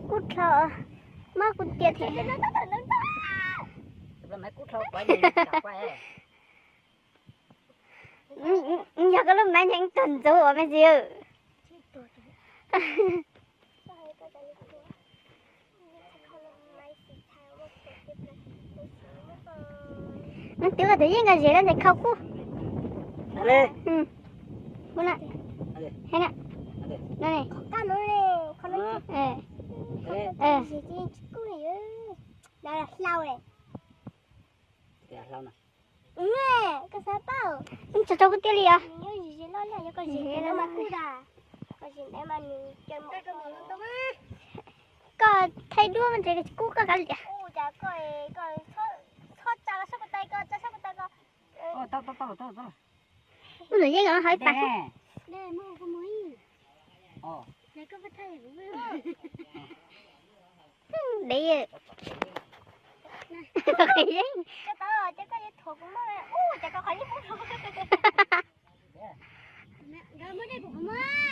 Kub dlhau, muab kuv tias thiab. Yog koj lub maiv nyeem tag ntxuv uas me ntsis. Nws twb ua tus yeej nkaus zem lawm ntawm khau kub. Kub na. Hena. Tso rau kuv tiag li os. Koj thaij duab mas ntshe kub koj kav liam. Ub, lawm yeej os, hais tas. Dev yeej.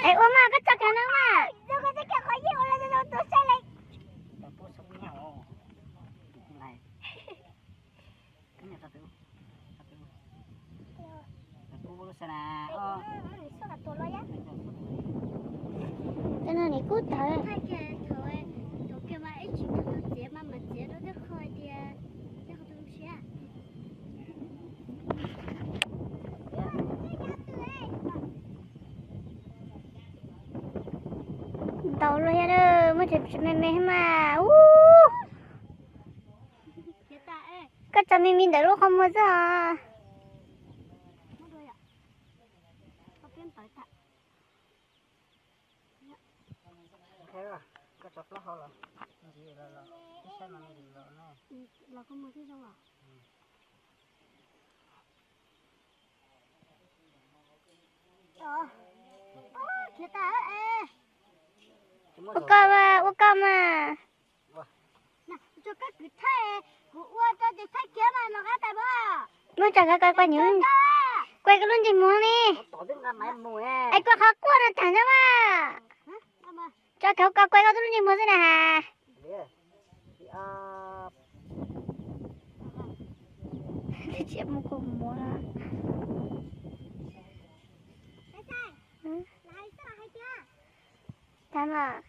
Es ua mas koj tso kiag no mas. Cov no nws kub tawv. Ntau luaj thiab, muaj tseem me me thiab mas. Ub, koj tso me me ntawm lub qhov muag xwb os. Ua koj mas, ua koj mas. Muab tso koj koj koj nws. Kuav koj lub ntsej muag ne. Es kuav qhov quaj no tag nrho mas. Tso koj koj kuav koj lub ntsej muag xwb na has. Tsis muaj kua muag. Tag mas.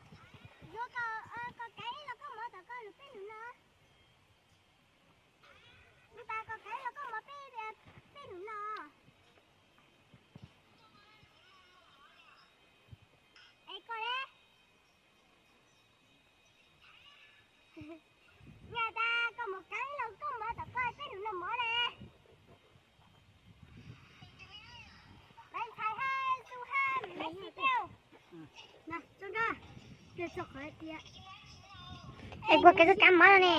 Nyaj tas koj mus kawg los koj mov tom koj peb nus no mov na. Lawv ntxhais hab xu hab lawv xi teu. Es puas kawg kab mov no ne?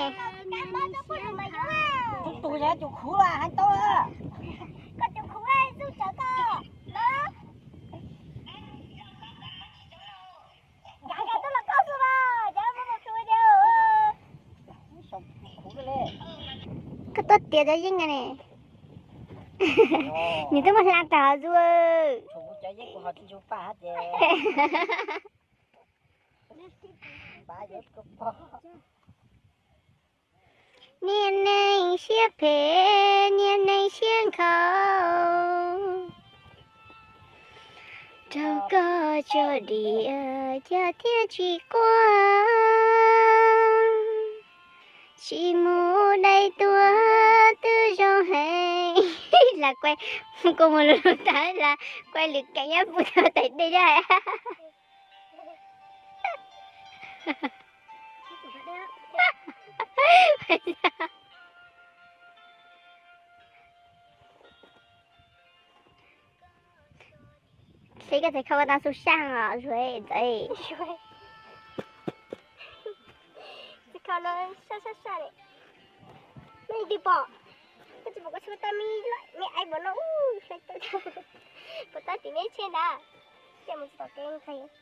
Tus tus yog tus khuv los hais tau. Koj tus khuv xu tsawv koj no. Koj tuaj tiav cov yeej ne. Nws twb muaj hla tag zuj. Niag neeg siab phem, niag neeg siab nkhaus, raug koj tso diam cas thiaj tsis quaj, tsis mus dai tuag twb zoo heev. Lam kuaj, kuaj mus lus tag lam kuaj lwm kev nyob puag thaum tais dej thiab. Seb koj txawm kho koj tau xu saj os, Zuav ntxawm. Tsis kho no saj saj saj li. Me twg pom, koj tsis pom koj tsis tau me, me aiv pom no, hlais tau, pom tau tim me tsheb ntag. Ces mus tsis tom kev nqis.